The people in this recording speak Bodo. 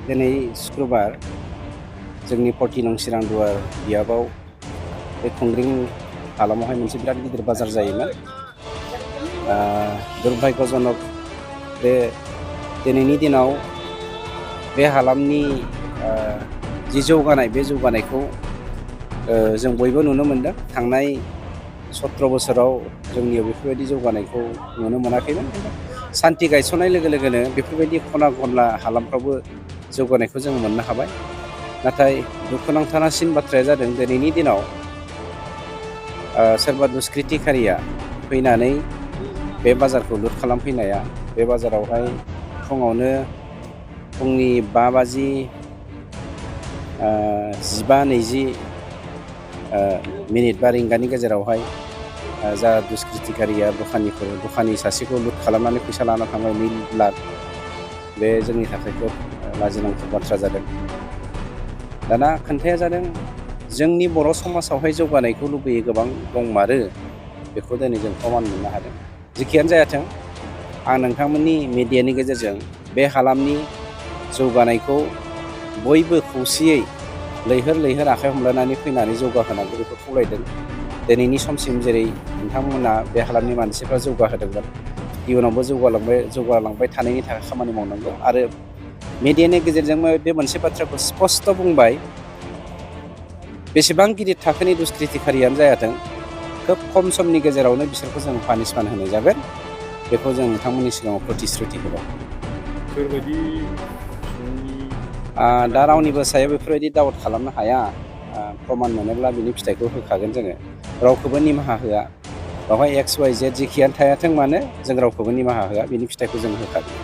दिनै शुक्रबार जोंनि 40 नं चिरांदुवार बियाबाव बे खुंग्रिं हालामावहाय मोनसे बिराद गिदिर बाजार जायोमोन। दुर्भाग्यजनक बे दिनैनि दिनाव बे हालामनि जि जौगानाय बे जौगानायखौ जों बयबो नुनो मोनदों। थांनाय 17 बोसोराव जोंनियाव बेफोरबायदि जौगानायखौ नुनो मोनाखैमोन। सान्थि गायसननाय लोगो लोगोनो बेफोरबायदि खना खनला हालामफ्रावबो जौगानायखौ जों मोननो हाबाय। नाथाय दुखुनांथावसिन बाथ्राया जादों दिनैनि दिनाव सोरबा दुष्कृतिकारिया फैनानै बे बाजारखौ लुट खालामफैनाया, बे बाजारावहाय फुंनि 5 बाजि 15-20 मिनिट बा रिंगानि गेजेरावहाय जा दुष्कृतिकारिया दखानि सासेखौ लुट खालामनानै फैसा लाना थांबाय 2 लाख। बे जोंनि थाखाय खोब लाजिनांथाव बाथ्रा जादों। दाना खोथाया जादों जोंनि बर' समाजावहाय जौगानायखौ लुबैयो गोबां दंमारो, बेखौ दिनै जों प्रमान मोननो हादों। जेखियानो जायाथों, आं नोंथांमोननि मिडियानि गेजेरजों बे हालामनि जौगानायखौ बयबो खौसेयै लैहोर आखाइ हमलायनानै फैनानै जौगाहोनांगौ बेखौ खावलायदों। दिनैनि समसिम जेरै नोंथांमोना बे हालामनि मानसिफ्रा जौगाहोदोंमोन, इयुनावबो जौगालांबाय थानायनि थाखाय खामानि मावनांगौ। आरो मिडियानि गेजेरजों बे मोनसे बाथ्राखौ स्पष्ट बुंबाय, बेसेबां गिदिर थाखोनि दुष्कृतिकारियानो जायाथों, खोब खम समनि गेजेरावनो बिसोरखौ जों पानिशमेन्ट होनाय जागोन। बेखौ जों नोंथांमोननि सिगाङाव प्रतिश्रुति होबाय। सोरबायदि दा रावनिबो सायाव बेफोरबायदि दाउट खालामनो हाया। प्रमान मोनोब्ला बिनि फिथाइखौ होखागोन जोङो। रावखौबो निमाहा होआ। बेवहाय XYZ जेखियानो थायाथों मानो जों रावखौबो निमाहा होआ, बिनि फिथाइखौ जों होखागोन।